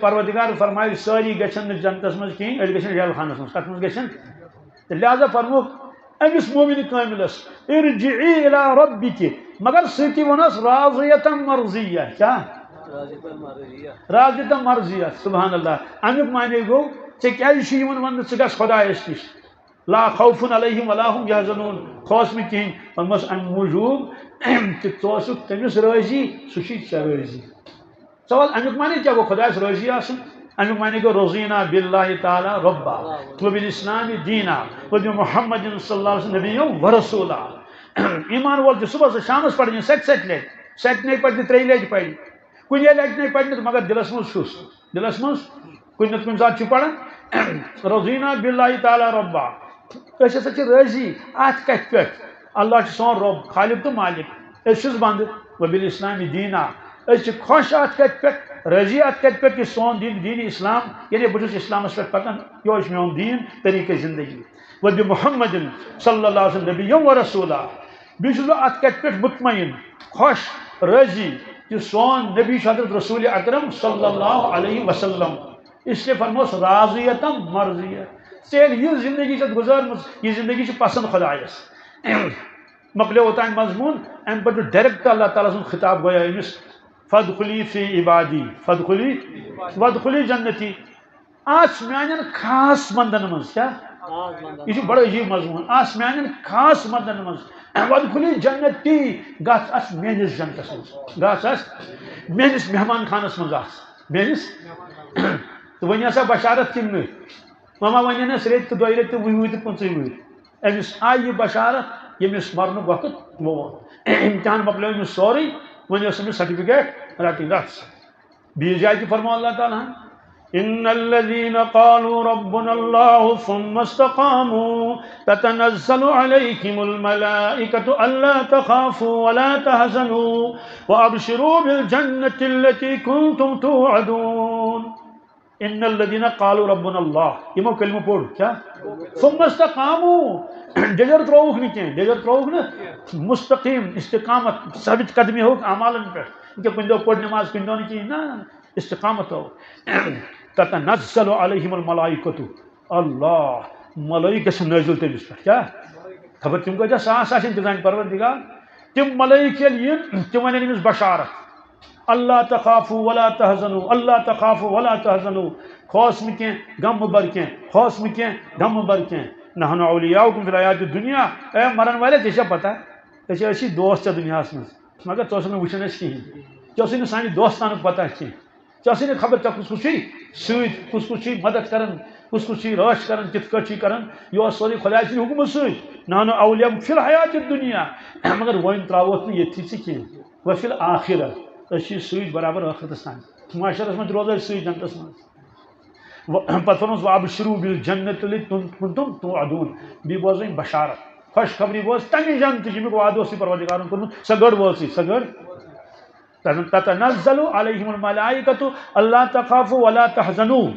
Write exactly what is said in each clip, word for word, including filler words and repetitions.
پروردگار فرمایہِ، سٲری گژھن نہٕ جنتس منٛز کِہیٖنۍ، أڑۍ گژھن جیل خانس منٛز۔ کتھ منٛز گژھن؟ تہٕ لہذا فرمووُکھ أمِس مومنِ کٲمِلس، "ارجعی الی ربک"، مگر سۭتی ووٚنس، "راضیتاً مرضیہ"۔ کیٛاہ؟ "راضیتاً مرضیہ"۔ سبحان اللہ۔ امیُک معنی گوٚو، ژےٚ کیٛازِ چھُ یِوان وننہٕ، ژٕ گژھ خۄدایس نِش؟ "لا خوف علیہم ولا هم یحزنون"، کھوژ نہٕ کِہیٖنۍ۔ فرموس، امہِ موٗجوٗب کہِ ژٕ اوسُکھ تٔمِس رٲضی، سُہ چھُے ژےٚ رٲضی۔ ژٕ وَل، اَمیُک معنی کیٛاہ گوٚو؟ خۄدایَس رٲضی آسُن۔ اَمیُک معنی گوٚو، "رضینا باللہ تعالیٰ ربا، وبالاسلام دینا، وبمحمد صلی اللہ علیہ وسلم نبیا ورسولا۔" ایمان وول چھُ صُبحَس تہٕ شامَس پَران سَتہِ سَتہِ لَٹہِ، سَتہِ نَے پَرِ تہٕ ترٛیٚیہِ لَٹہِ پَرِ۔ کُنہِ لَٹہِ نَے پَرِ نہٕ، مگر دِلَس منٛز چھُس، دِلَس منٛز کُنہِ نَتہٕ کُنہِ ساتہٕ چھُ پَران، "رضینا باللہ تعالیٰ ربا"۔ أسۍ ہسا چھِ رٲضی اَتھ کَتھِ پٮ۪ٹھ، اللہ چھُ سون رۄب، خالق تہٕ مالک۔ أسۍ چھِس بنٛدٕ، "وبالاسلام دینا"۔ أسۍ چھِ خۄش اَتھ کَتھِ پٮ۪ٹھ، رٲضی اَتھ کَتھِ پٮ۪ٹھ، یہِ سون دیٖن، دیٖن اسلام، یعنی بہٕ چھُس اسلامَس پٮ۪ٹھ پَکان، یِہوٚے چھُ میون دیٖن، طریٖقہ زندگی۔ "وبمحمد صلی اللہ علیہ وسلم نبیا ورسولا"۔ بیٚیہِ چھُس بہٕ اَتھ کَتھِ پٮ۪ٹھ مطمئن، خۄش، رٲضی، یہِ سون نبی چھُ حضرت رسول اکرم صلی اللہ علیہ وسلم۔ اس لیے فرموس، "راضیتاً مرضیہ"۔ ژےٚ ییٚلہِ یہِ زندگی چھَتھ گُزٲرمٕژ، یہِ زندگی چھِ پسند خۄدایَس۔ مۄکلیو اوٚتام مضموٗن، اَمہِ پَتہٕ چھُ direct اللہ تعالیٰ سُنٛد خطاب گویا أمِس، "فادخلی فی عبادی، فادخلی، وادخلی جنتی"۔ آس میانٮ۪ن خاص بندن منٛز، کیٛاہ؟ خاص بندن۔ یہِ چھُ بڑٕ عجیٖب مضموٗن۔ آس میانٮ۪ن خاص بندن منٛز، "وادخلی جنتی"، گژھ آس میٲنِس جنتس منٛز، گژھ آس میٲنِس مہمان خانس منٛز آس۔ میٲنِس۔ تہٕ وۄنۍ آسا بشارت کِنہٕ نہٕ؟ ماما وۄنۍ نہٕ اَسہِ رٮ۪تۍ تہٕ دۄیہِ رٮ۪تۍ تہٕ وُہہِ وُہہِ تہٕ پٕنٛژٕہہِ وُہہِ۔ أمِس آیہِ یہِ بشارت، ییٚمِس مرنُک وقت ووت۔ امتحان مۄکلیو أمِس سورُے، وۄنۍ ٲس أمِس certificate رٹٕنۍ۔ رٹھ سا۔ بیٚیِس جایہِ تہِ فرموو اللہ تعالیٰ ہن، "ان الذين قالوا ربنا الله ثم استقاموا تتنزل عليهم الملائكة الا تخافوا ولا تحزنوا وابشروا بالجنة التي كنتم توعدون"۔ ان الذين قالوا ربنا الله، یِمو کلمہٕ پوٚر، کیٛاہ؟ "ثم استقاموا"، ڈیجر ترٛووُکھ نہٕ کینٛہہ، ڈیجر ترٛووُکھ نہٕ، مستقیم، استقامت، ثابت قدمی ہووُکھ اعمالن پٮ۪ٹھ۔ یہِ کیٛاہ کُنہِ دۄہ پوٚر نماز، کُنہِ دۄہ نہٕ کِہیٖنۍ، نہ، نہ، نہ، استقامت ہووُکھ۔ "تتنزل عليهم الملائكة"، اللہ، ملائکہ چھِ نٲزِل تٔمِس پٮ۪ٹھ، کیٛاہ؟ خبر تِم کۭتیٛاہ ساس آسن، تہِ زانہِ پروردگار۔ تِم ملائکہ ییٚلہِ یِن، تِم وَنن أمِس بشارت، "الا تخافوا ولا تحزنوا، الا تخافوا ولا تحزنوا"، کھوژ نہٕ کینٛہہ، غم مہٕ بر کینٛہہ، کھوژ نہٕ کینٛہہ، غم مہٕ بر کینٛہہ۔ "نحن اولیاؤکم فی الحیات الدنیا"، اے مرن والے، ژےٚ چھےٚ پتہ، أسۍ ٲسی دوست ژےٚ دُنیاہس منٛز، مگر ژٕ اوسُکھ نہٕ وٕچھان أسۍ کِہیٖنۍ، ژےٚ اوسُے نہٕ سانہِ دوستانُک پتہ کینٛہہ۔ ژےٚ ٲسٕے نہٕ خبر ژےٚ کُس کُس چھُے سۭتۍ، کُس کُس چھُے مدد کران، کُس کُس چھُے رٲچھ کران، کِتھ کٲٹھۍ چھُے کران۔ یہِ اوس سورُے خۄداے سٕنٛدِ حُکمہٕ سۭتۍ۔ "نحن اولیاؤکم فی الحیات الدنیا"، مگر وۄنۍ ترٛاووتھ نہٕ ییٚتھی ژٕ کینٛہہ۔ "وفی الآخرہ"، أسۍ چھِ سۭتۍ برابر ٲخرتس تام۔ معاشرس منٛز تہِ روزو أسۍ سۭتۍ جنتس منٛز۔ و-، پتہٕ فرموس، "وابشروا بالجنۃ التی کنتم توعدون"۔ بیٚیہِ بوزو یِم بشارت، خۄشخبری بوز تمہِ جنتٕچ، ییٚمیُک وعدٕ اوسُے پروردگارن کوٚرمُت، سۄ گٔر وٲژٕے، سۄ گٔر۔ تتنزل علیہم الملائکۃ الا تخافوا ولا تحزنوا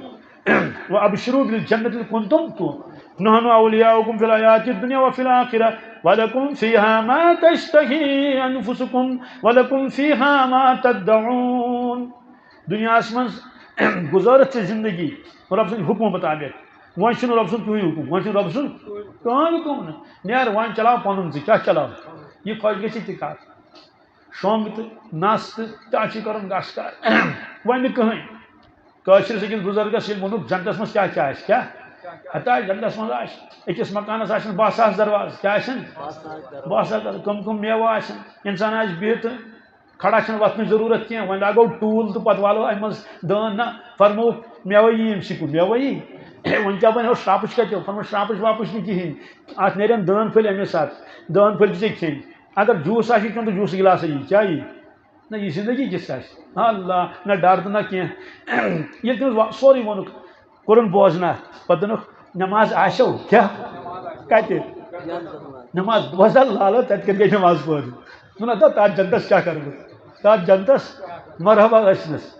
وابشروا بالجنۃ التی کنتم توعدون۔ نحن اولیاؤکم فی الحیات الدنیا وفی الآخرہ ولکم فیہا ما تشتہی انفسکم ولکم فیہا ما تدعون۔ دُنیاہس منٛز گُزٲرِتھ ژےٚ زندگی رۄب سٕنٛدِ حُکمہٕ مُطابِق۔ وۄنۍ چھُنہٕ رۄب سُنٛد کٕہٕنۍ حُکُم، وۄنۍ چھُنہٕ رۄب سُنٛد کٕہٕنۍ حُکُم نہٕ۔ نیر وۄنۍ چلاو پنُن ژٕ، کیٛاہ چلاو؟ یہِ خۄش گژھِ تہِ کر۔ شۄنٛگ تہٕ نس تہٕ کیٛاہ چھُے کرُن گژھ کر۔ وۄنۍ نہٕ کٕہٕنۍ۔ کٲشرِس أکِس بُزرگس ییٚلہِ ووٚنُکھ، جنتس منٛز کیٛاہ کیٛاہ آسہِ؟ کیٛاہ؟ ہتا جنتس منٛز آسہِ، أکِس مکانس آسن باہ ساس دروازٕ۔ کیٛاہ آسن؟ باہ ساس دروازٕ۔ کم کم میوٕ آسن؟ انسان آسہِ بِہِتھ تہٕ کھڑا چھنہٕ وۄتھنٕچ ضروٗرت کینٛہہ، وۄنۍ لاگو ٹوٗل تہٕ پتہٕ والو امہِ منٛز دٲن۔ نہ، فرمووُکھ، میوے یی أمۍ سٕے کُن، میوے یی۔ وۄنۍ کیٛاہ بنہِ ہُہ شرٛاپٕچ کتہِ؟ فرموو، شرٛاپٕچ واپٕچ نہٕ کِہیٖنۍ، اتھ نیرن دٲن پھٔلۍ امے ساتہٕ، دٲن پھٔلۍ تہِ چھِ کھیٚنۍ۔ اگر جوٗس آسہِ چیوٚن تہٕ جوٗسہٕ گِلاسے یی، کیٛاہ یی؟ نہ، یہِ زندگی کِژھ آسہِ؟ اللہ، نہ ڈر تہٕ نہ کینٛہہ۔ ییٚلہِ تٔمِس وا-، سورُے ووٚنُکھ، کوٚرُن بوزنہ، پتہٕ دوٚپنکھ، "نماز آسیو کیٛاہ؟ کتہِ؟ نماز بوزا لالو، تتہِ کتہِ گٔے نماز پٲدٕ؟" دوٚپُن، "ہتا، تتھ جنتس کیٛاہ کرٕ بہٕ؟ تتھ جنتس مرحبا ٲسنس،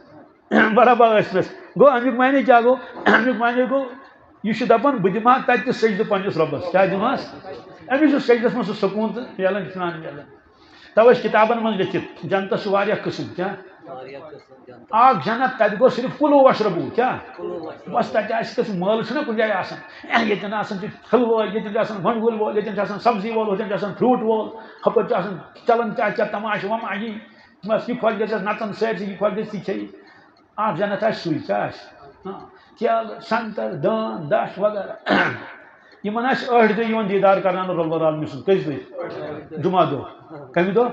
مرحبا ٲسنس۔" گوٚو، امیُک معنی کیٛاہ گوٚو؟ امیُک معنی گوٚو، یہِ چھُ دپان، "بہٕ دِمہٕ ہا تتہِ تہِ سجدٕ پننِس رۄبس۔" کیٛاہ دِمہٕ ہس؟ أمِس چھُ سجدس منٛز سُہ سکوٗن تہٕ میلان، اطمینان میلان۔ توے چھِ کِتابن منٛز لیٚکھِتھ، جنتس چھِ واریاہ قٕسم۔ کیٛاہ؟ اکھ جنت، تتہِ گوٚو صرف کُلو وشربو، کیٛاہ؟ بس تتہِ آسہِ کٲنٛسہِ مٲلہٕ چھُنہ کُنہِ جایہِ آسان، ییٚتٮ۪ن آسان چھِ ٹھٔلہٕ وٲلۍ، ییٚتٮ۪ن چھِ آسان گنٛڈٕ وٲلۍ وٲلۍ، ییٚتٮ۪ن چھِ آسان سبزی وول، ہُتٮ۪ن چھِ آسان فروٹ وول، ہُپٲرۍ چھِ آسان چلان کیٛاہ کیٛاہ تماشہٕ وماشہٕ، بس یہِ خۄش گژھٮ۪س نژان سٲرسٕے، یہِ خۄش گژھِ تہِ کھیٚیہِ۔ اکھ جنت آسہِ سُے، کیٛاہ آسہِ؟ ہاں، کیلہٕ، سنگتر، دٲن، دچھ وغیرہ۔ یِمن آسہِ ٲٹھِ دۄہہِ یِوان دیٖدار کرناونہٕ رۄلور عالمہِ سُنٛد۔ کٔژِ دۄہہِ؟ جمعہ دۄہ۔ کمہِ دۄہ؟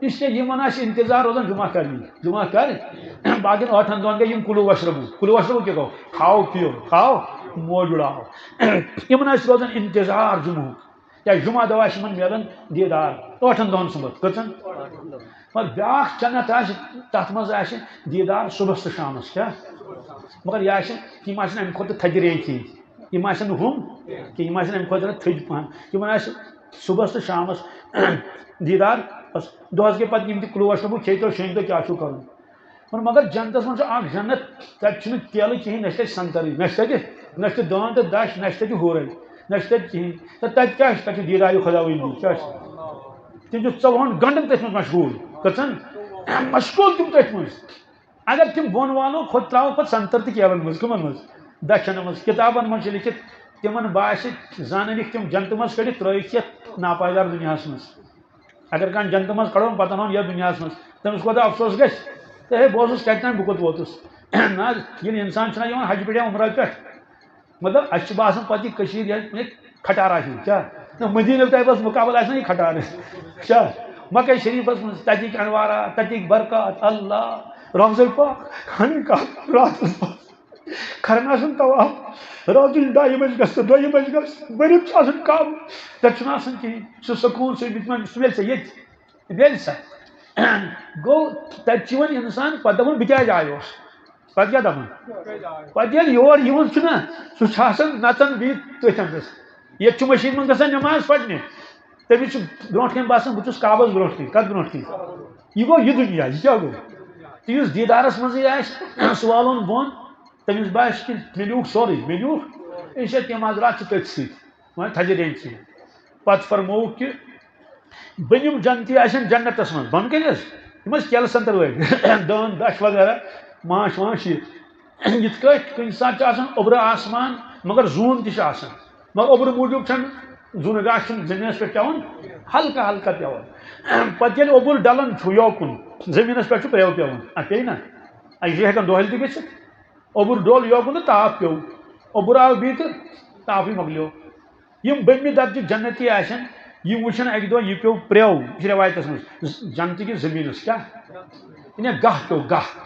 اس لیے یِمن آسہِ انتظار روزان جمعہ کرنی۔ جمعہ کر؟ باقین ٲٹھن دۄہن گٔے یِم کُلو وشربو۔ کُلو وشربو کیٛاہ گوٚو؟ کھاو پیو، کھاو، موج اُڑاو۔ یِمن آسہِ روزان انتظار جمعہُک۔ یا جمعہ دۄہ آسہِ یِمن میلان دیٖدار ٲٹھن دۄہن صُبحس۔ کٔژن؟ مگر بیٛاکھ جنت آسہِ، تتھ منٛز آسہِ دیٖدار صُبحس تہٕ شامس۔ کیٛاہ؟ مگر یہِ آسہِ، یِم آسن امہِ کھۄتہٕ تھدِ رینٛجہِ ہِنٛدۍ۔ یِم آسن نہٕ ہُم کینٛہہ، یِم آسن امہِ کھۄتہٕ زیادٕ تھٔدۍ پہن۔ یِمن آسہِ صُبحس تہٕ شامس دیٖدار۔ بس دۄہس گٔے پتہٕ یِم تہِ کُلوٗ وشربو کھیٚیہِ تو، شیٚیہِ دۄہ کیٛاہ چھُو کرُن؟ اور مگر جنتس منٛز چھُ اکھ جنت، تتہِ چھُنہٕ کیلہٕ کِہیٖنۍ، نہ چھِ تتہِ سنگترٕے، نہ چھِ تتہِ، نہ چھِ تتہِ دٲن تہٕ دچھ، نہ چھِ تتہِ ہورے، نہ چھِ تتہِ کِہیٖنۍ۔ تہٕ تتہِ کیٛاہ چھُ؟ تتہِ چھُ دیٖدارِ خداوندی۔ کیٛاہ چھُ؟ تِم چھِ ژۄوُہن گنٹن تٔتھۍ منٛز مشغول۔ کٔژن؟ مشغول تِم تٔتھۍ منٛز۔ اگر تِم بۄن والو، کھۄتہٕ ترٛاوو پتہٕ سنگتر تہٕ کیلن منٛز۔ کٕمن منٛز؟ دچھن منٛز۔ کتابن منٛز چھِ لیکھِتھ، تِمن باسہِ زانن یِکھ تِم جنتہٕ منٛز کٔڑِتھ ترٲیِکھ یتھ ناپایدار دُنیاہس منٛز۔ اگر کانٛہہ جنتہٕ منٛز کڑون، پتہٕ انہون یتھ دُنیاہس منٛز، تٔمِس کوٗتاہ افسوس گژھِ۔ تہٕ ہے، بہٕ اوسُس کتہِ تام، بہٕ کوٚت ووتُس؟ نہ حظ، ییٚلہِ انسان چھُنہ یِوان حجہِ پٮ۪ٹھ یا عمرہ پٮ۪ٹھ، مطلب، اسہِ چھُ باسان پتہٕ یہِ کٔشیٖر یہِ کھٹارا ہیوٗ، کیٛاہ؟ نہ، مدیٖنہ طیبس مقابلہٕ آسہِ نہ یہِ کھٹارٕ، کیٛاہ؟ مکہ شریٖفس منٛز تتِکۍ انوارا، تتِکۍ برکات، اللہ، روضے پاک، خانہ کعبہ، راتس پاک۔ کران آسان طواف، راتٕچ دۄیہِ بجہِ گژھِ تہٕ دۄیہِ بجہِ گژھِ، بٔرِتھ چھُ آسان کعبہٕ، تَتہِ چھُنہٕ آسان کِہیٖنۍ۔ سُہ سکوٗن، سُہ اطمینان، سُہ میلہِ ژےٚ ییٚتہِ، سُہ میلہِ سا؟ گوٚو، تَتہِ چھُ یِوان اِنسان، پَتہٕ دَپان، "بہٕ کیٛازِ آیوس؟" پَتہٕ کیٛاہ دَپان؟ پَتہٕ ییٚلہِ یور یِوان چھُنہ، سُہ چھُ آسان نَژان بیٚیہِ تٔتھۍ اَنٛدَس۔ ییٚتہِ چھُ مٔشیٖد منٛز گژھان نٮ۪ماز پَرنہِ، تٔمِس چھُ برونٛٹھ کَنہِ باسان، "بہٕ چھُس کعبَس برونٛٹھ کَنہِ۔" کَتھ برونٛٹھ کَنہِ؟ یہِ گوٚو یہِ دُنیا، یہِ کیٛاہ گوٚو؟ تہٕ یُس دیٖدارَس منٛزٕے آسہِ، سُہ والُن بۄن، تٔمِس باسہِ کہِ مےٚ لیوٗکھ سورُے، مےٚ لیوٗکھ، یہِ چھےٚ تِم حضرات چھِ تٔتھۍ سۭتۍ، وۄنۍ تھَزِ رینٛجہِ سۭتۍ۔ پَتہٕ فرمووُکھ کہِ بٔنِم جنتی آسن جنتَس منٛز، بۄن کَنہِ حظ، یِم ٲسۍ کیلہٕ سنٛگتر وٲلۍ، دٲن دَچھ وغیرہ، ماچھ واچھ یہِ۔ یِتھ کٲٹھۍ کُنہِ ساتہٕ چھُ آسان اوٚبرٕ آسمان، مگر زوٗن تہِ چھُ آسان، مگر اوٚبرٕ موٗجوٗب چھَنہٕ زوٗنہٕ گاش چھُنہٕ زٔمیٖنَس پٮ۪ٹھ پٮ۪وان، ہلکہٕ ہلکہٕ پٮ۪وان۔ پَتہٕ ییٚلہِ اوٚبُر ڈَلان چھُ یوکُن، زٔمیٖنَس پٮ۪ٹھ چھُ پرٛٮ۪و پٮ۪وان، اَتھ پیٚیہِ نہ؟ اَسہِ چھُ ہٮ۪کان دۄہلہِ تہِ گٔژھِتھ۔ اوٚبُر ڈوٚل یوکُن تہٕ تاپھ پیوٚو، اوٚبُر آو بیٚیہِ تہٕ تاپھٕے مۄکلیو۔ یِم بٔنمہِ درجٕکۍ جنتی آسن، یِم وٕچھن اَکہِ دۄہ یہِ پیوٚو پرٛٮ۪و، یہِ چھِ رٮ۪وایتَس منٛز، ز-، جنتہٕ کِس زٔمیٖنَس کیٛاہ؟ یعنی گاہ پیوٚو، گاہ،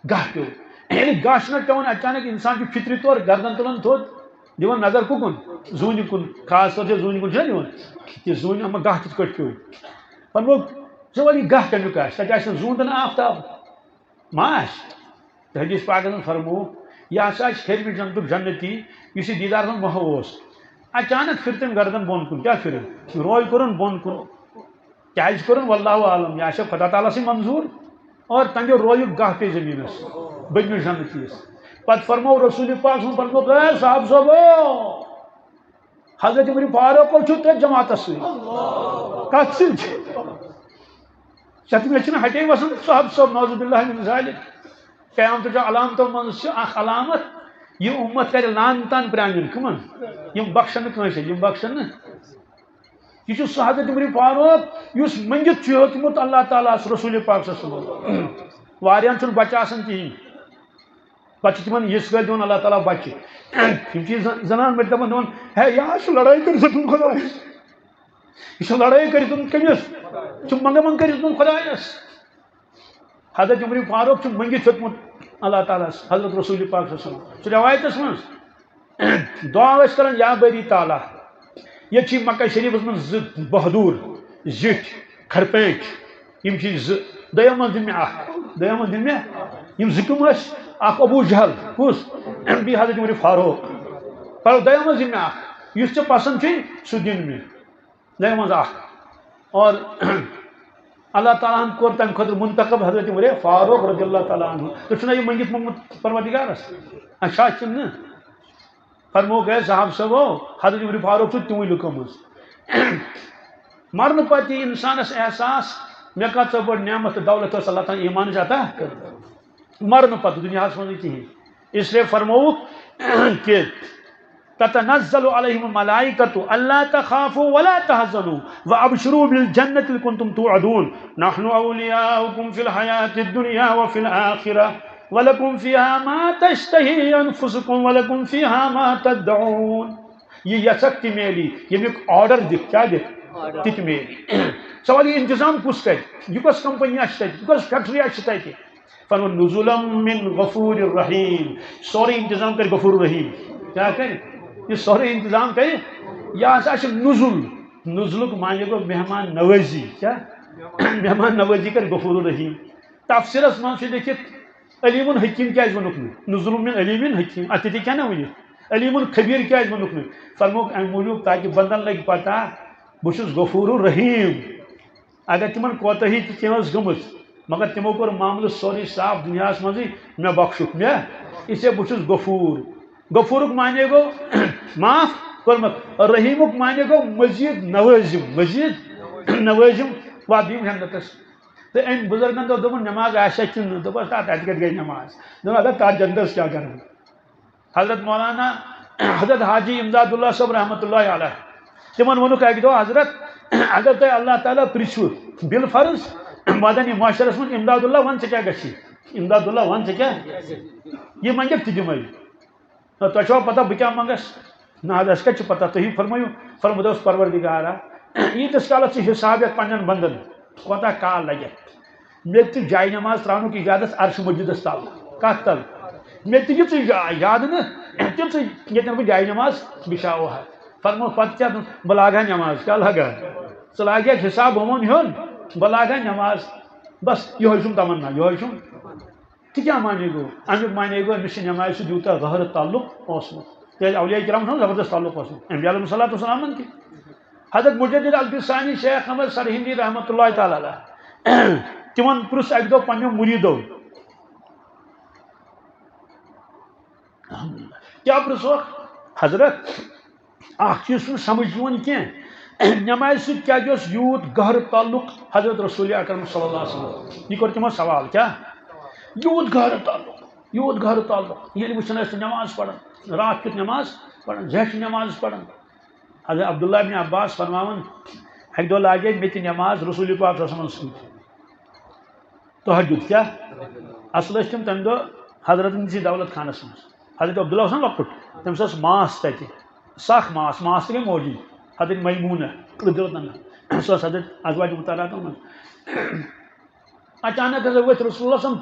گاہ پیوٚو۔ ییٚلہِ گاہ چھُنہ پٮ۪وان اچانک، اِنسان چھُ فطری طور گردن تُلان تھوٚد، دِوان نظر کُکُن؟ زوٗنہِ کُن، خاص طور چھِ زوٗنہِ کُن چھُنہ دِوان؟ تہِ زوٗنہِ اما گاہ کِتھ کٲٹھۍ پیوٚو؟ پَتہٕ گوٚو، ژٕ وَن یہِ گاہ کَمیُک آسہِ؟ تَتہِ آسہِ نہٕ زوٗن تہٕ نہٕ آفتاب۔ ما آسہِ؟ تہٕ حدیث پاکَس منٛز فرمووُکھ، یہِ ہسا آسہِ ہیٚرمہِ جنتُک جنتی، یُس یہِ دیٖدارَس منٛز محو اوس۔ اچانک پھِر تٔمۍ گردن بۄن کُن۔ کیٛاہ پھِرٕن؟ روے کوٚرُن بۄن کُن۔ کیٛازِ کوٚرُن؟ واللہ عالم، یہِ آسہِ خۄدا تعالیٰ سٕے منظوٗر۔ اور تَمہِ رویُک گاہ پیٚیہِ زٔمیٖنَس، بٔنمِس جنتیَس۔ پَتہٕ فرموو رسول پاک صلی اللہ علیہ وسلم، فرمووُکھ، "اے صحابہٕ صٲبو، حضرت عمر فاروق چھُ تٔتھۍ جماعتَس سۭتۍ۔" کَتھ سۭتۍ؟ ژےٚ تہٕ مےٚ چھِنہٕ ہَٹے وَسان صحابہٕ صٲب، نعوذ باللہ من ذالک۔ قیامتٕچ علامتو منٛز چھِ اَکھ علامت، یہِ اُمت کَرِ لعنتَن پرٛانٮ۪ن۔ کٕمَن؟ یِم بخشَن نہٕ کٲنٛسہِ، یِم بخشَن نہٕ۔ یہِ چھُ سُہ حضرت عمر فاروق، یُس مٔنگِتھ چھُ ہیوٚتمُت اللہ تعالیٰ ہَس، رسول پاک صلی اللہ علیہ وسلم۔ واریاہَن چھُنہٕ بَچہٕ آسان کِہیٖنۍ۔ پَتہٕ چھِ تِمَن یِژھ گٔلۍ دِوان اللہ تعالیٰ بَچہٕ۔ یِم چھِ یہِ زَن-، زَنان مٔرۍ دَپان، دَپان، "ہے، یہِ حظ چھُ لڑٲے کٔرِتھ دیُتمُت خۄدایَس۔ یہِ چھُ لڑٲے کٔرِتھ دیُتمُت کٔمِس؟ یہِ چھُ منٛگہٕ منٛگ کٔرِتھ دیُتمُت خۄدایَس۔" حضرت عمر فاروق چھُ مٔنگِتھ ہیوٚتمُت اللہ تعالیٰ ہَس، حضرت رسول پاک صلی اللہ علیہ وسلم۔ چھُ رٮ۪وایتَس منٛز، دعا ٲسۍ کران، "یا باری تعالیٰ، ییٚتہِ چھِ مکہ شریٖفَس منٛز زٕ بہادُر زِٹھۍ، کھرپیٹھۍ، یِم چھِ زٕ، دۄیو منٛز دِن مےٚ اکھ، دۄیو منٛز دِن مےٚ۔" یِم زٕ کٕم ٲسۍ؟ اکھ ابو جہل، کُس؟ بیٚیہِ حضرت عمر فاروق۔ فرموو، "دۄیو منٛز دِن مےٚ اکھ، یُس ژےٚ پسنٛد چھُے، سُہ دِن مےٚ۔" دۄیو منٛز اکھ۔ اور اللہ تعالیٰ ہن کوٚر تَمہِ خٲطرٕ منتخب حضرت عمر فاروق رضی اللہ تعالیٰ عنہ۔ تُہۍ چھُو نا یہِ مٔنگِتھ موٚنگمُت پروردگارس؟ اچھا، کِنہٕ نہٕ؟ فرمووُکھ، "اے صحابہٕ صٲبو، حضرت عمر فاروق چھُ تِموٕے لُکو منٛز۔" مرنہٕ پتہٕ یی انسانس احساس، مےٚ کۭژاہ بٔڑ نعمت تہٕ دولت ٲس اللہ تعالیٰ ہن ایٖمانٕچ عطا کٔرمٕژ۔ مرنہٕ پتہٕ دُنیاہس منٛز کِہیٖنۍ۔ اس لیے فرمووُکھ کہ تتنزل علیہم الملائکۃ الا تخافوا ولا تحزنوا وابشروا بالجنۃ التی کنتم توعدون، نحن اولیاؤکم فی الحیات الدنیا وفی الآخرہ، ولکم فیہا ما تشتہی انفسکم ولکم فیہا ما تدعون۔ یہ یژھکھ تہِ میلی، ییٚمیُک آرڈر دِکھ، کیٛاہ دِکھ؟ آرڈر۔ تہِ تہِ میلی۔ سوال، یہ انتظام کُس کرِ؟ یہ کۄس کمپنی آسہِ تتہِ؟ یہ کۄس فیکٹری آسہِ تتہِ؟ فرموو، نزلا من غفور رحیم۔ سورُے انتظام کرِ غفور رحیم۔ کیٛاہ کرِ؟ یہ سورُے انتظام کرِ۔ یہ ہسا چھُ نزل۔ نزلُک معنی گوٚو مہمان نوازی۔ کیٛاہ؟ مہمان نوازی کرِ غفور رحیم۔ تفسیرس منٛز چھُ لیکھِتھ، علیم حکیم کیٛازِ ووٚنُکھ نہٕ؟ نزل من علیم حکیم، اتھ تہِ کیٛاہ نہ ؤنِتھ؟ علیم خبیر کیٛازِ ووٚنُکھ نہٕ؟ فرمووُکھ امہِ موٗجوٗب تاکہ بندن لگہِ پتہ بہٕ چھُس غفور رحیم۔ اگر تِمن کوتاہی تہِ کینٛہہ ٲس گٔمٕژ، مگر تِمو کوٚر معاملہٕ سورُے صاف دُنیاہس منٛزٕے، مےٚ بخشُکھ مےٚ، اس لیے بہٕ چھُس غفور۔ غفورُک معنی گوٚو معاف کوٚرمُت، رحیمُک معنی گوٚو مزید نوازم، مزید نوازم واتنٲیِم جنتس۔ تہٕ أمۍ بُزرگن دوٚپ، دوٚپُن، نٮ۪ماز آسیا کِنہٕ نہٕ؟ دوٚپُس، تَتھ، تَتہِ کَتہِ گٔے نٮ۪ماز؟ دوٚپُن، اَدٕ تَتھ جنتَس کیٛاہ کَرو؟ حضرت مولانا، حضرت حاجی امداد اللہ صٲب رحمتہ اللہ علیہ، تِمن ووٚنُکھ اَکہِ دۄہ، حضرت، اگر تۄہہِ اللہ تعالیٰ پرٛژھِو بالفرض مدنی معاشرس منٛز، امداد اللہ، وَن ژٕ کیٛاہ گژھی؟ امداد اللہ، وَن ژٕ کیٛاہ؟ یہِ منٛگَکھ، تہِ دِمَے۔ نہ، تۄہہِ چھوا پتہ بہٕ کیٛاہ منٛگس؟ نہ حظ، اَسہِ کَتہِ چھِ پتہ؟ تُہی فرمٲیِو۔ فرموو، دوٚپُس، پروردگارا، ییٖتِس کالس ژٕ حساب ہٮ۪کھ پنٛنٮ۪ن بندن، کوتاہ کال لگہِ؟ مےٚ تہِ جاے نماز ترٛاونُک اجازت عرش مجیدس تل۔ کتھ تل؟ مےٚ تہِ یِژٕے جاے یاد نہٕ، تِژٕے ییٚتٮ۪ن بہٕ جاے نماز بِچھاوٕ ہا۔ فرموو، پتہٕ کیٛاہ؟ بہٕ لاگہٕ ہا نماز، کیٛاہ لاگہٕ ہا؟ ژٕ لاگہٕ ہا حساب ہُمن ہُنٛد، بہٕ لاگہٕ ہا نماز۔ بس، یِہوٚے چھُم تمنا، یِہوٚے چھُم۔ تہِ کیٛاہ معنی گوٚو؟ اَمیُک معنی گوٚو، أمِس چھِ نٮ۪مازِ سۭتۍ یوٗتاہ گہرٕ تعلق اوسمُت۔ کیٛازِ اولیاء کرامن چھُنہٕ زبردست تعلق اوسمُت، انبیاء علیہم الصلوۃ والسلامن تہِ۔ حضرت مجدد الفسانی شیخ احمد سرہندی رحمۃ اللہ تعالیٰ علیہ، تِمن پرُژھ اَکہِ دۄہ پننیو مریدو، کیٛاہ پرُژھوکھ؟ حضرت، اکھ چیٖز چھُنہٕ سمجھ یِوان کینٛہہ، نٮ۪مازِ سۭتۍ کیٛازِ اوس یوٗت گہرٕ تعلق حضرت رسول اکرم صلی اللہ علیہ وسلم؟ یہِ کوٚر تِمو سوال، کیٛاہ؟ یوٗت گہرٕ تعلق، یوٗت گہرٕ تعلق، ییٚلہِ وٕچھان ٲسۍ نٮ۪ماز پران، راتھ کیُتھ نٮ۪ماز پران، زہچہِ نٮ۪ماز پران۔ حضرت عبداللہ ابن عباس فرماوان، اکہِ دۄہ لاگے مےٚ تہِ نٮ۪ماز رسول پاک صلی اللہ علیہ وسلمس سۭتۍ۔ تہجد کیٛاہ؟ اصل ٲسۍ تِم تمہِ دۄہ حضرت نِشی دولت خانس منٛز۔ حضرت عبداللہ اوس نا لۄکُٹ، تٔمِس ٲس ماس تتہِ، سخ ماس، ماس تہِ گٔے موجی، حضرت میمونہ رضی اللہ عنہا، سۄ ٲس حضرت ازواج مطہراتن منٛز۔ اچانک ہسا ؤتھۍ رسول اللہ صلی اللہ علیہ وسلم،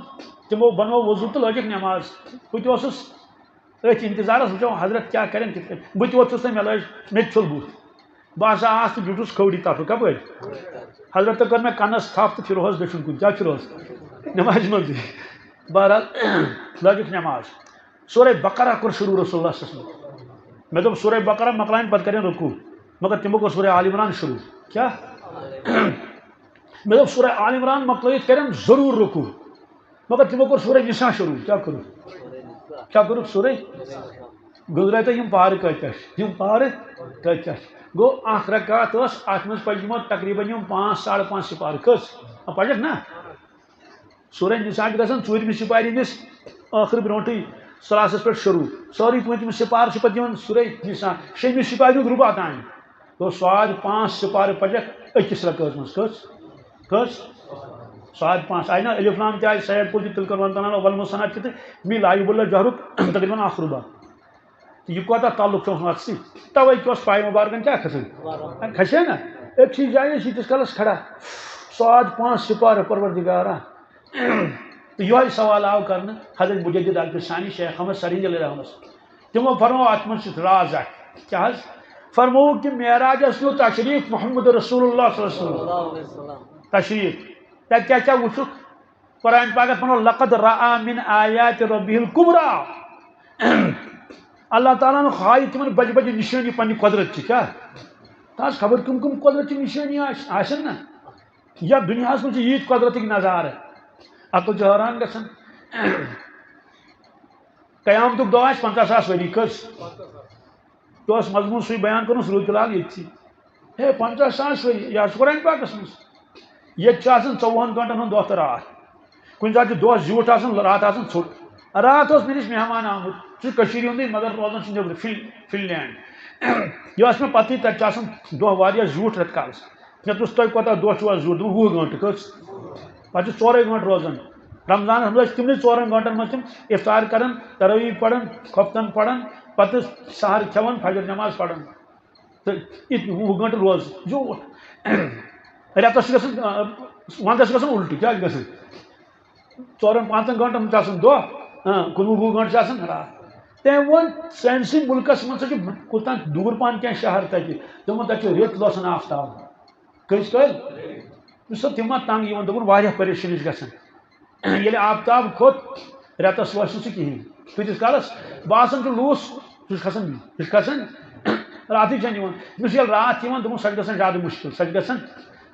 تِمو بنوو وضو تہٕ لٲجِکھ نٮ۪ماز۔ بہٕ تہِ اوسُس أتھۍ انتظارس، وٕچھو حضرت کیٛاہ کرن، کِتھ کٔنۍ۔ بہٕ تہِ ووتھُس تہٕ مےٚ لٲج، مےٚ تہِ ژھیوٚل بُتھ۔ بہٕ ہسا آس تہٕ بیوٗٹھُس کھوڑی طرفہٕ۔ کپٲرۍ؟ حضرت کٔر مےٚ کنس تھپھ تہٕ پھِروہس دٔچھُن کُن۔ کیٛاہ پھِروہس؟ نمازِ منٛزٕے۔ بہرحال، لٲجِکھ نماز۔ سورہ بقرہ کوٚر شروع رسول اللہ صلی اللہ علیہ وسلم۔ مےٚ دوٚپ، سورہ بقرہ مۄکلاوٕنۍ، پتہٕ کرن رکوع۔ مگر تِمو کوٚر سورہ آل عمران شروع۔ کیٛاہ؟ مےٚ دوٚپ، سورہ آل عمران مۄکلٲیِتھ کرن ضروٗر رکوع۔ مگر تِمو کوٚر سورہ نساء شروع۔ کیٛاہ کوٚرُکھ؟ کیٛاہ کوٚرُکھ؟ سورہ گٔنٛزرٲے تۄہہِ یِم پارٕ کۭتیٛاہ چھِ؟ یِم پارٕ کۭتیٛاہ چھِ؟ گوٚو، اکھ رکعت ٲس، اتھ منٛز پرِ یِمو تقریباً یِم پانٛژھ، ساڑٕ پانٛژھ سِپارٕ۔ کٔژ؟ آ، پرکھ نا؟ سورہ نساء چھِ گژھان ژوٗرمِس سِپارِ ہٕنٛدِس ٲخٕر برونٛٹھٕے سلاسس پٮ۪ٹھ شروع۔ سٲرٕے پٲنٛژمہِ سِپارٕ چھِ پتہٕ یِوان سورہ نساء۔ شیٚمہِ سِپارِ ہُنٛد رُبع تام۔ گوٚو، ساڑ پانٛژھ سِپارٕ پجکھ أکِس رکعتس منٛز۔ کٔژ؟ کٔژ؟ ساڑ پانٛژھ۔ آیہِ نا الف لام تہِ آیہِ، سید کُل تہِ، تِلکَ والمُحصَناتُ تہِ، تہٕ می لا یُبدلُ جہرُک تقریباً اکھ رُبع۔ تہٕ یہِ کوتاہ تعلق چھُ اوسمُت اَتھ سۭتۍ؟ تَوَے کہِ اوس پایہِ مُبارکَن کیٛاہ کھسان؟ کھسے نا؟ أکسٕے جایہِ ٲسۍ ییٖتِس کالَس کھڑا۔ ساڑ پانٛژھ سِپارٕ پروردگارا۔ تہٕ یِہوٚے سوال آو کرنہٕ حضرت مجدد الفسانی شیخ احمد سرہندی علیہ رحمس۔ تِمو فرموو، اَتھ منٛز چھُ راز اکھ۔ کیٛاہ حظ؟ فرمووُکھ کہِ معراجس نیوٗ تشریٖف محمد رسول اللہ صلی اللہ علیہ وسلم۔ تشریٖف۔ تَتہِ کیٛاہ کیٛاہ وُچھُکھ؟ قرآن پاکس فرموو، لقد رأى من آيات ربه الكبرى۔ اللہ تعالیٰ ہن ہایہِ تِمن بجہِ بجہِ نشٲنی پننہِ قۄدرت چہِ۔ کیٛاہ؟ تَس خبر کٕم کٕم قۄدرت چہِ نشٲنی آسہِ، آسن نا؟ یتھ دُنیاہس منٛز چھِ ییٖتۍ قۄدرتٕکۍ نظارٕ، عقل چھِ حٲران گژھان۔ قیامتُک دۄہ آسہِ پنٛژاہ ساس ؤری۔ کٔژ؟ یہِ اوس مضموٗن سُے بیان کوٚرمُت، سُہ روٗد فی الحال ییٚتھی۔ ہے، پنٛژاہ ساس ؤری، یہِ حظ چھُ قرآن پاکس منٛز۔ ییٚتہِ چھُ آسان ژوٚوُہن گٲنٛٹن ہُنٛد دۄہ تہٕ راتھ۔ کُنہِ ساتہٕ چھُ دۄہ زیوٗٹھ آسان، راتھ آسان ژھوٚٹ۔ راتھ اوس مےٚ نِش مہمان آمُت، سُہ چھُ کٔشیٖرِ ہُنٛدُے، مگر روزان چھُ نیٚبرٕ، فِن-، فِنلینڈ۔ یہِ ٲس مےٚ پَتہٕے، تَتہِ چھُ آسان دۄہ واریاہ زیوٗٹھ رٮ۪تہٕ کالَس۔ مےٚ دوٚپُس، "تۄہہِ کوٗتاہ دۄہ چھُو آز زیوٗٹھ؟" دوٚپُن، "وُہ گٲنٛٹہٕ۔ کٔژ؟" پَتہٕ چھِ ژورَے گٲنٛٹہٕ روزان۔ رمضانَس منٛز ٲسۍ تِمنٕے ژورَن گٲنٛٹَن منٛز تِم اِفطار کَران، تراویح پَران، خۄفتَن پَران، پَتہٕ سحر کھٮ۪وان، فجر نٮ۪ماز پَران۔ تہٕ یہِ تہِ وُہ گٲنٛٹہٕ روزٕ زیوٗٹھ۔ رٮ۪تَس چھُ گژھان، آ، وَنٛدَس چھُ گژھان اُلٹہٕ۔ کیٛاہ چھُ گژھان؟ ژورَن پانٛژَن گٲنٛٹَن چھُ آسان دۄہ، آ، کُنوُہ وُہ گٲنٛٹہٕ چھِ آسان راتھ۔ تٔمۍ ووٚن، سٲنۍسٕے مُلکَس منٛز چھِ کوٗتاہ دوٗر پَہَن کینٛہہ شہر تَتہِ۔ دوٚپُن، تَتہِ چھُ رٮ۪تھ لوسان آفتاب۔ کٔژ کٲلۍ؟ دوٚپُن، تِم ما تنٛگ یِوان؟ دوٚپُن، واریاہ پریشٲنی چھِ گژھان۔ ییٚلہِ آفتاب کھوٚت، رٮ۪تَس وٲژ نہٕ سُہ کِہیٖنۍ۔ کۭتِس کالَس؟ باسان چھُ لوٗس، سُہ چھُ کھسان، سُہ چھُ کھسان، راتھٕے چھَنہٕ یِوان۔ یُس ییٚلہِ راتھ یِوان، دوٚپُن، سۄ چھِ گژھان زیادٕ مُشکِل، سۄ چھِ گژھان۔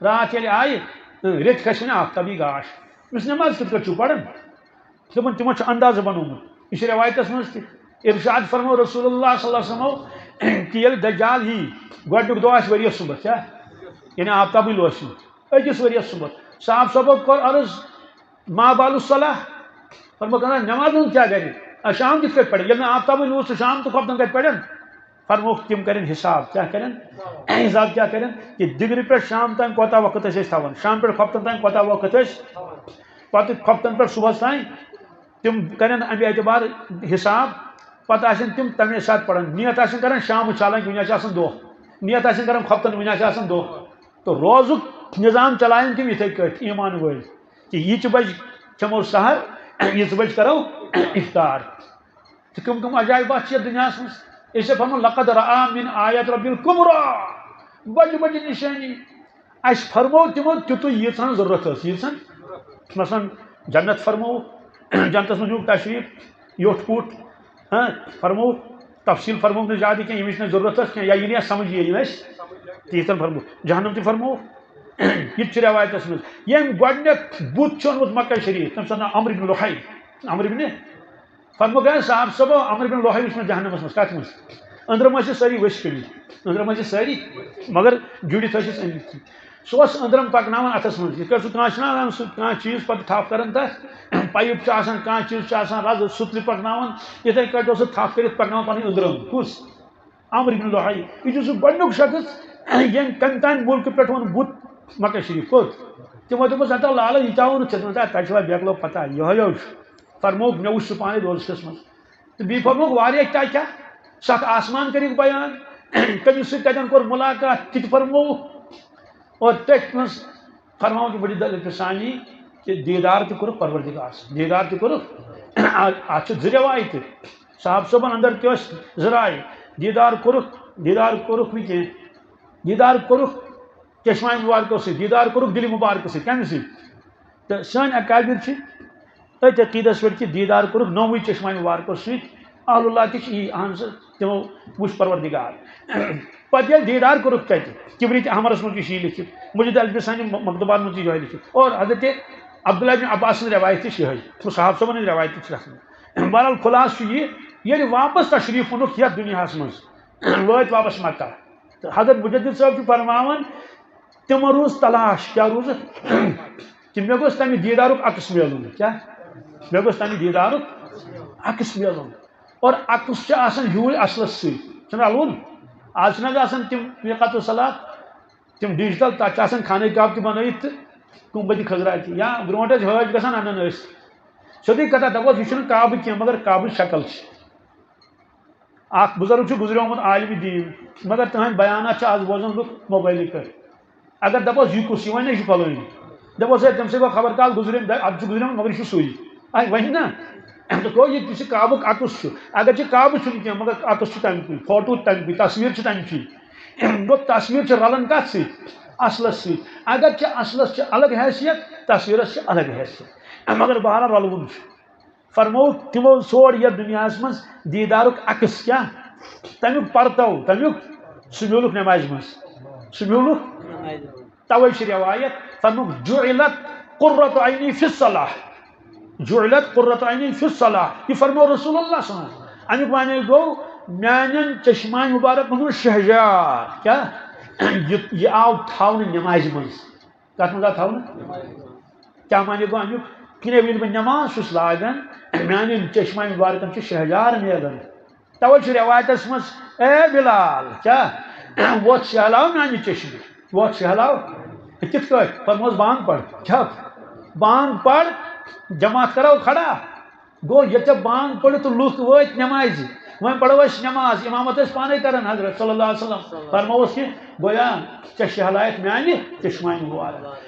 راتھ ییٚلہِ آیہِ، رٮ۪تۍ کھسہِ وۄنۍ آفتابی گاش۔ یُس نٮ۪ماز کِتھ کٲٹھۍ چھُو پَران؟ دوٚپُن، تِمو چھُ اندازٕ بنوومُت۔ یہِ چھُ رٮ۪وایتَس منٛز تہِ۔ ارشاد فرموو رسول اللہ صلی اللہ علیہ وسلمو کہ ییٚلہِ دجال یی، گۄڈٕنیُک دۄہ آسہِ ؤریَس صُبحَس، کیٛاہ؟ یعنی آفتابٕے لوسہِ نہٕ۔ أکِس ؤریَس صُبحَس۔ صاحب صٲبو کوٚر عرض، "ما بال الصلاح؟" فرموو، "کانٛہہ نٮ۪ماز ہُنٛد کیٛاہ گژھِ؟ آ، شام کِتھ کٲٹھۍ پَرِ؟ ییٚلہِ نہٕ آفتابٕے لوس تہٕ شام تہٕ خۄفتَن کَتہِ پَرن؟" فرمووُکھ، تِم کَرن حساب۔ کیٛاہ کَرن؟ حساب کیٛاہ کَرن؟ کہ دِگرِ پٮ۪ٹھ شام تام کوتاہ وقت ٲسۍ أسۍ تھاوان، شام پٮ۪ٹھ خۄفتَن تام کوتاہ وقت ٲسۍ، پَتہٕ خۄفتَن پٮ۪ٹھ صُبحَس تام، تِم کَرن اَمہِ اعتبار حساب۔ پَتہٕ آسن تِم تَمے ساتہٕ پَران۔ نیت آسن کَران شامٕچ، حالانکہ وٕنہِ آسہِ آسان دۄہ۔ نیت آسن کَران خۄفتَن، وٕنہِ آسہِ آسان دۄہ۔ تہٕ روزُک نظام چلاون تِم یِتھَے کٲٹھۍ، ایمان وٲلۍ۔ کہ یہِ ژٕ بجہِ کھٮ۪مو سحر، یہِ ژٕ بجہِ کرو افطار۔ تہٕ کٕم کٕم عجایبات چھِ یَتھ دُنیاہَس منٛز؟ أسۍ چھِ فرمان، "لقد رأى من آيات ربه الكبرى"، بجہِ بجہِ نشٲنی۔ اَسہِ فرموو تِمو تیُتُے، ییٖژہَن ضروٗرت ٲس، ییٖژہَن۔ مثلاً، جنت فرموو، جنتَس منٛز نیوٗکھ تشریٖف، یوٚٹھ پوٚٹھ، ہاں، فرموو، تفصیٖل فرموو نہٕ زیادٕ کینٛہہ، ییٚمِچ نہٕ ضروٗرت ٲس کینٛہہ، یا یہِ نہٕ اَسہِ سمجھ یی، یِم اَسہِ تیٖژہَن فرموو۔ جہنم تہِ فرموو۔ یہِ تہِ چھُ رٮ۪وایتَس منٛز۔ ییٚمۍ گۄڈٕنیُک بُت چھُ اوٚنمُت مکہ شریٖف، تٔمۍ سُنٛد ناو عمرو بن لحی۔ عمرو بن، فرموو گٔے صاحب صٲبو، عمرو بن لحی وٕچھ مےٚ جہنمَس منٛز۔ کَتھ منٛز؟ أنٛدرَم ٲسِس سٲری ؤسۍ کٔرمٕتۍ۔ أنٛدرَم ٲسِس سٲری، مگر جُڑِتھ ٲسِس أنٛدرۍ کِنۍ۔ سُہ اوس أنٛدرَم پَکناوان اَتھَس منٛز۔ یِتھ کٲٹھۍ سُہ کٲنٛسہِ چھُنہ اَنان، سُہ کانٛہہ چیٖز پَتہٕ تھَپھ کَران تَتھ، پایِپ چھُ آسان، کانٛہہ چیٖز چھُ آسان، رَزٕ سُتلہِ پَکناوان، یِتھَے کٲٹھۍ اوس سُہ تھَپھ کٔرِتھ پَکناوان پَنٕنۍ أنٛدرَم۔ کُس؟ عمرو بن لحی۔ یہِ چھُ سُہ گۄڈٕنیُک شخص، ییٚمۍ کَمہِ تام مُلکہٕ پٮ۪ٹھ اوٚن بُت مکہ شریٖف۔ کوٚت؟ تِمو دوٚپمَس، "ہتا لالہ، یہِ کیٛاہ اوٚنُتھ ژےٚ؟" دوٚپمَس، "ہے، تۄہہِ چھوا بیکلو پتہ، یِہوٚے ہیوٚو چھُ۔" فرمووُکھ، "مےٚ وُچھ سُہ پانَے دوزخَس منٛز۔" تہٕ بیٚیہِ فرمووُکھ واریاہ کیٛاہ کیٛاہ، سَتھ آسمان کٔرِکھ بیان، کٔمِس سۭتۍ کَتٮ۪ن کوٚر مُلاقات، تہِ تہِ فرمووُکھ۔ اور تٔتھۍ منٛز فرماوُن چھُ مجید الفسانی کہ دیٖدار تہِ کوٚرُکھ پروردگار سُنٛد، دیٖدار تہِ کوٚرُکھ۔ آ-، اَتھ چھِ زٕ رٮ۪وایتہٕ۔ صاحب صٲبَن اندر تہِ ٲسۍ زٕ رایہِ۔ دیٖدار کوٚرُکھ، دیٖدار کوٚرُکھ نہٕ کینٛہہ۔ دیٖدار کوٚرُکھ چشمہ مُبارکو سۭتۍ، دیٖدار کوٚرُکھ دِلہِ مُبارکہٕ سۭتۍ۔ کَمہِ سۭتۍ؟ تہٕ سٲنۍ اکابر چھِ أتھۍ عقیٖدس پٮ۪ٹھ کہِ دیٖدار کوٚرُکھ نوموٕے چشمہ مُبارکو سۭتۍ۔ اہل اللہ تہِ چھِ یی، اہن سا، تِمو وُچھ پروردگار۔ پتہٕ ییٚلہِ دیٖدار کوٚرُکھ تَتہِ، کبریت احمرس منٛز تہِ چھُ یی لیکھِتھ، مجید الفسانی م-، مکتوبات منٛز تہِ چھُ یِہوٚے لیکھِتھ۔ اور حضرت عبداللہ بن عباس سٕنٛز رٮ۪وایت تہِ چھِ یِہوٚے، صحابہٕ صٲبن ہٕنٛز رٮ۪وایت تہِ چھِ تَتھ منٛز۔ بہرحال خلاصہٕ چھُ یہِ، ییٚلہِ واپس تشریٖف اوٚنُکھ یَتھ دُنیاہس منٛز، وٲتۍ واپس مکہ، تہٕ حضرت مجدد صٲب چھُ فرماوان، تِمن روٗز تلاش، کیٛاہ روٗزکھ؟ کہِ مےٚ گوٚژھ تَمہِ دیٖدارُک عکس میلُن۔ کیٛاہ؟ مےٚ گوٚژھ تَمہِ دیٖدارُک عکس میلُن۔ اور عکس چھُ آسان ہیوٗے اصلس سۭتۍ۔ چھُنہٕ رلوُن؟ آز چھِنہٕ حظ آسان تِم میقات الصلاة، تِم ڈیجیٹل، تَتھ چھِ آسان خانہ کعبہٕ تہِ بنٲیِتھ تہٕ گُنبدِ خضرا تہِ۔ یا برونٛٹھ ٲسۍ حٲج گژھان، اَنان ٲسۍ۔ سیوٚدُے کتھا، دپوس، یہِ چھُنہٕ کعبہٕ کینٛہہ، مگر کعبٕچ شکل چھِ۔ اکھ بُزرگ چھُ گُزریومُت عالمِ دیٖن، مگر تٕہٕنٛدۍ بیانات چھِ آز بوزان لُکھ موبایلٕکۍ پٮ۪ٹھ۔ اگر دَپوس، "یہِ کُس؟ یہِ وَنہِ نہ، یہِ چھُ فلٲنۍ۔" دَپوس، "ہے، تٔمۍ سٕے گوٚو خبر کَتھ گُزریومُت، اَدٕ چھُ گُزریومُت، مگر یہِ چھُ سُے۔" اَے، وَنہِ نہ۔ تہٕ گوٚو یہِ، یہِ چھُ کعبُک عکس چھُ۔ اگر چھُ کعبہٕ چھُنہٕ کینٛہہ، مگر عکس چھُ تَمہِ کُے، فوٹو تَمہِ کُے، تصویر چھِ تَمہِ چی۔ گوٚو تصویر چھِ رَلان کَتھ سۭتۍ؟ اَصلَس سۭتۍ۔ اگر چھِ اَصلَس چھِ الگ حیثیت، تصویرَس چھِ الگ حیثیت۔ مگر بہرحال رَلوُن چھُ۔ فرمووُکھ، تِمو ژھونڈ یتھ دُنیاہس منٛز دیٖدارُک عکس، کیٛاہ؟ تمیُک پرتو، تمیُک، سُہ میوٗلُکھ نمازِ منٛز۔ سُہ میوٗلُکھ۔ توے چھِ روایت، فرمووُکھ، "جعلت قرۃ عینی فی الصلاۃ۔" جعلت قرۃ عینی فی الصلاۃ۔ یہِ فرموو رسول اللہ صلی اللہ علیہ وسلم۔ امیُک معنی گوٚو، میانٮ۪ن چشمانِ مبارکن ہُنٛد شہجار، کیٛاہ؟ یہِ، یہِ آو تھاونہٕ نمازِ منٛز۔ کتھ منٛز آو تھاونہٕ؟ کیٛاہ معنی گوٚو امیُک؟ کِنہٕ ییٚلہِ بہٕ نٮ۪ماز چھُس لاگان، میانٮ۪ن چشمہ مبارکن چھُ شہجار میلان۔ توے چھُ رٮ۪وایتس منٛز، "اے بلال، کیٛاہ وۄتھ شہلاو میانہِ چشمہِ، وۄتھ شہلاو۔" کِتھ کٲٹھۍ؟ فرموس، "بانگ پڑھ۔" کیٛاہ؟ بانگ پڑھ، جماعت کرو کھڑا۔ گوٚو، ییٚلہِ ژےٚ بانگ پٔرِتھ تہٕ لُکھ وٲتۍ نٮ۪مازِ، وۄنۍ پرو أسۍ نٮ۪ماز، امامت ٲسۍ پانے کران حضرت صلی اللہ علیہ وسلم۔ فرمووُس کہِ گویا ژےٚ شہلایتھ میانہِ چشمہ مبارک۔